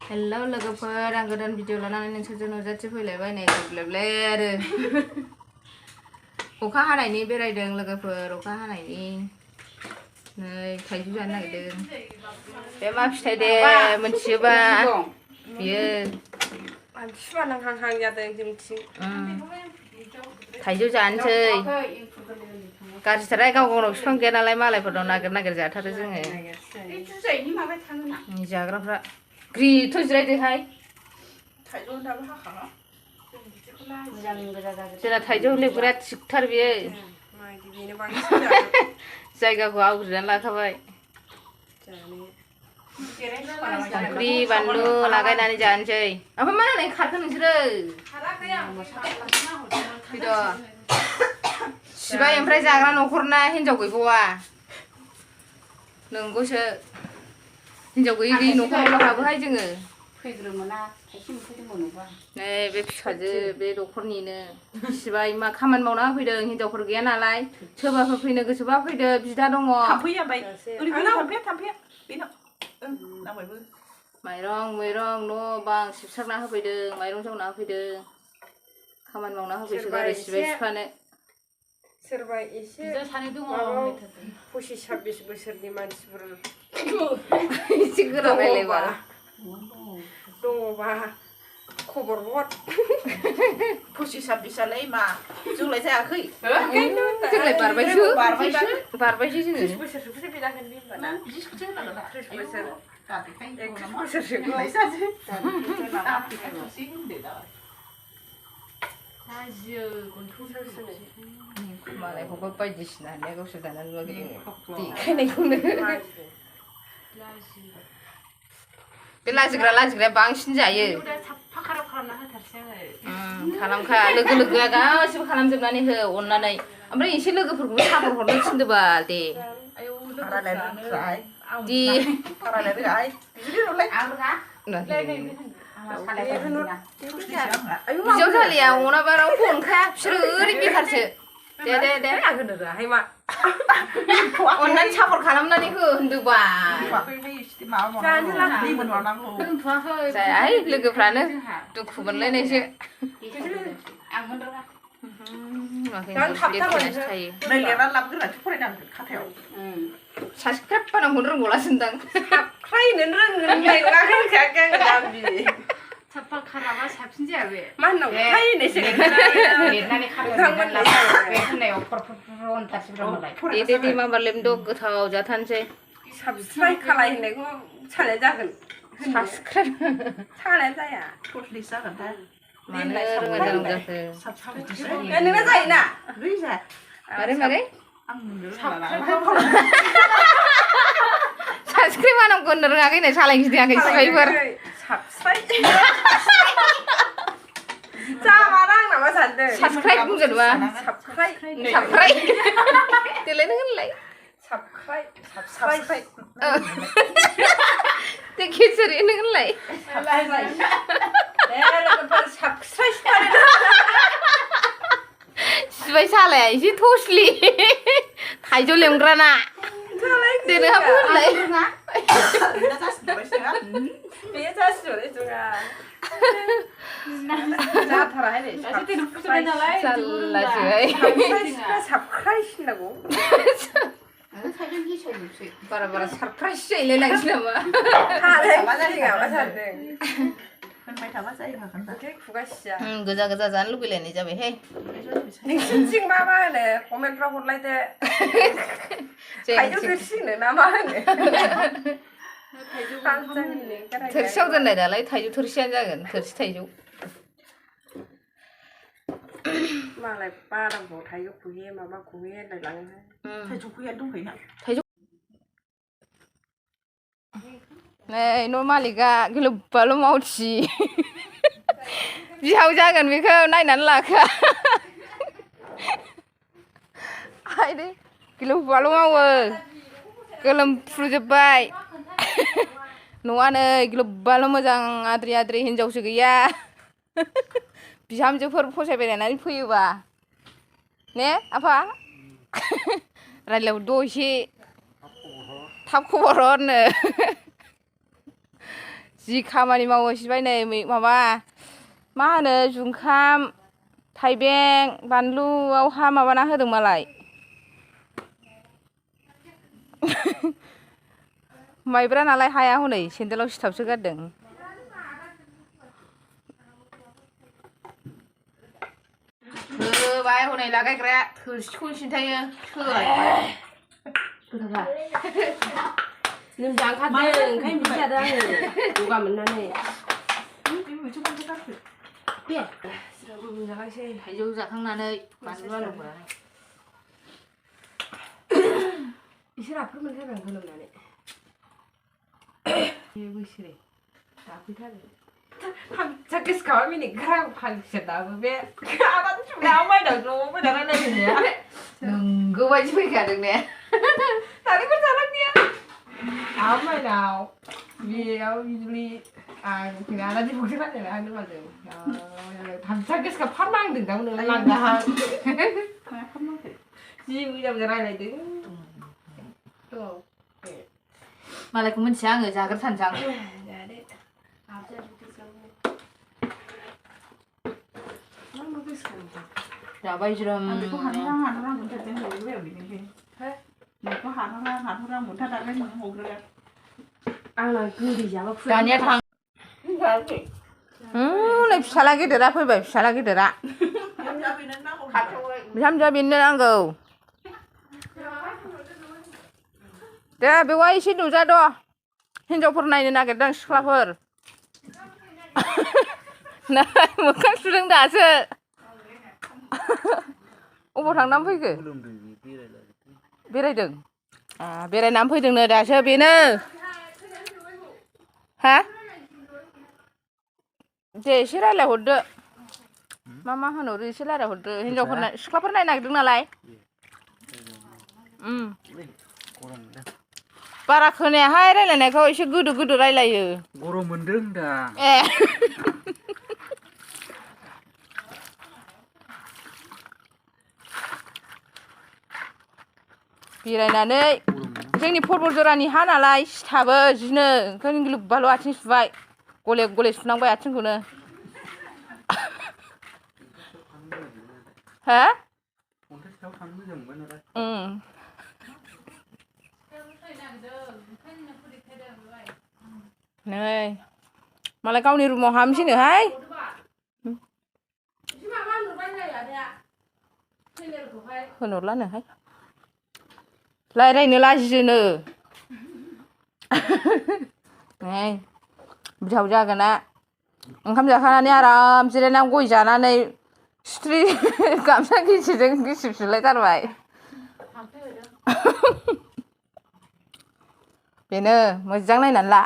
hello लोगोफोर आं गोदान भिडिअ लानानै नोंसोरजों नुजाथि फैलायबाय नै दुब्लेब्ले आरो अखा हानायनि बेरायदों लोगोफोर अखा हानायनि नै थाइजौ जानो नागिरदों बे मा फिथाइ दे मोनथियोबा बियो मानसिफोरा नांहां जादों जोंथिं थाइजौ जानोसै गाज्रिथार गाव गावनाव बिफां गैया नालाय मालायफोरनाव नागिर जाथारो जोङो जाग्राफ्रा ग्रिथ' जिरायदोहाय जोंना थाइजौ हले बिराद थिगथार बियो जायगाखौ आवग्रिनानै लाखाबाय संख्रि बानलु लागायनानै जानोसै ओमफ्राय मा होनाय खारखो नोंसोरो सिबाय ओमफ्राय जाग्रा न'खरना हिनजाव गैबावा नंगौसो हिनजाव गैयै न'खरावल' हाबोहाय जोङो नै बे फिसाजो बे न'खरनिनो सिबाय मा खामानि मावना होफैदों हिनजावफोर गैया नालाय सोरबाफोर फैनो गोसोबा फैदो बिदा दङ माइरं न' बां सिबस्रांना होफैदों माइरं जावना होफैदों खामानि मावना होफैसोगारो आरो सिबाय बिफानो सोरबा एसे 25-26 बोसोरनि मानसिफोर एसे गोरा रायलायबा दङबा खबर हर 25-26 आलाय मा जोंलाय जायाखै जोंलाय बारबायसो जोङो 30 बोसोरसो जागोन बे होनबाना 30 बोसोर 31 बोसोरसो मालायखौबो बायदिसिना होननाया गावसोर दाना नुवाखै देखायनायखौनो बे लाजिग्राया बांसिन जायो खालामखा लोगोआ गासिबो खालामजोबनानै हो अननानै ओमफ्राय एसे लोगोफोरखौबो सापर हरनो थिनदोबाल दे बिदियाव जालिया अनाबा रावबो अनखाया बिसोरो ओरैनो बेखारसो दे अननानै सापर खालामनानै हो होनदोबा जायाहाय लोगोफ्रानो दुखु मोनलायनायसो साबसक्राइब बानांगौनो रोंगौलासो होनदां साफा खालामा साबसिन जाया बे मा होननांगौ खायनोसो लिरनानै खालामनाय दे माबार लेमद' गोथाव जाथारनोसै साबस्क्राइब खालाय होननायखौ सालाया जागोन साबस्क्राइब सालाया जाया मानो रोङा जानांगौ जाखो नोंना जायोना मारै साबस्क्राइब बानांगौ होननो रोङाखै नै सालायनो गिदिङाखै सिबायफोर साबस्क्राइब बुंजोबा साबस्क्राइब देलाय नों होनलाय साबस्क्राइब दे खेसरि नों होनलाय सिबाय सालाया एसे थस्लि थाइजौ लेमग्राना दे नोंहाबो होनलाय बारा सारप्राइज जाहैलाय लांसै नामा गोजा जानो लुगैलायनाय जाबायहाय नोंसिनिथिं मा होनो कमेन्टफ्राव हरलायदो थाइजौ थोरसि होनो ना मा होनो थोरसियाव दोननाय नालाय थाइजौ थोरसियानो जागोन थोरसि थाइजौ मालाय बादामखौ थाइजौ खुहैयो माबा खुहैयो होनलायलाङो थाइजौ खुहैया दंखायोना नै न' मालिकआ गिलुबाल' मावथि बिहाव जागोन बेखौ नायनानै लाखा आइदै गिलुबाल' मावो गोलोमफ्रुजोब्बाय न'आ नै गिलुबाल' मोजां आद्रि हिनजावसो गैया बिहामजोफोर फसायबायनानै फैयोबा ने आफा रायलायहरद' एसे थाब खबर हरनो जि खामानि मावो सिबाय नै माबा मा होनो जुंखाम थाइबें बानलुआव हा माबाना होदों मालाय माइब्रा नालाय हाया हनै सेन्देलाव सिथाबसो गारदों होबाय हनै लागायग्राया थोरसिखौनो सिन्थायो सोलाय लोमजाखादों ओंखायनो बिदि जादों आङो गगा मोननानै दे लोमजागासै थाइजौ जाखांनानै बानलु आलौबाय एसे राफोद मोनथारबाय आं गोलोमनानै बोसोरे दाफैथारो हामजा गोसोखांबा मिनिग्रा फांसेनाबो बे आबाद सुनायाव माइनाव ज' फैना रायलायहैनाया नोंगौ बायदि फैखादों ने नारेंखल जालांनाया आब माइनाव बेयाव बिजुलि आं फैना आलादि फुख्रि फाननो आंनो माजों हामजा गोसोखां फार नांदोंदां नोंलाय लांगाहां जि मोजां मोजां रायलायदों मालायखौ मिथिया आङो जाग्रा सानसां जाबाय ज्रोम बेखौ हाथारा मोनथारदों हरग्रायाव बिनिखै बेखौ हाथारा मोनथारनानै नों हरग्राया आंना गोदै जाबा दानिया थां नै फिसाला गेदेरा फैबाय फिसाला गेदेरा बिहामजोआ बेनो नांगौ दे बेवहाय एसे नुजाद' हिनजावफोर नायनो नागिरदों सिख्लाफोर नै मोखां सुदों दासो अबाव थांनानै फैखो बेरायदों बेरायनानै फैदोंनो दासो बेनो हा दे एसे रायज्लायहरदो मा होनहरो एसे रायज्लायहरदो हिनजावफोर सिख्लाफोर नायनो नागिरदों नालाय बारा खोनायाहाय रायज्लायनायखौ एसे गोदो गोदो रायज्लायो गरम मोनदों दा ए बेरायनानै जोंनि पर्बतजरानि हा नालाय सिथाबो जिनो ओंखायनो लोब्बाल' आथिं सुबाय गले गले सुनांबाय आथिंखौनो हा नै मालाय गावनि रुमाव हाबनोसैनोहाय होनहरलानोहाय रायज्लायनो लाजियोनो नै बिहाव जागोना ओंखाम जाखांनानै आराम जिरायनानै गय जानानै सिथ्रि गामसा गिसिजों गिसिब सुलायथारबाय बेनो मोजां नायनानै ला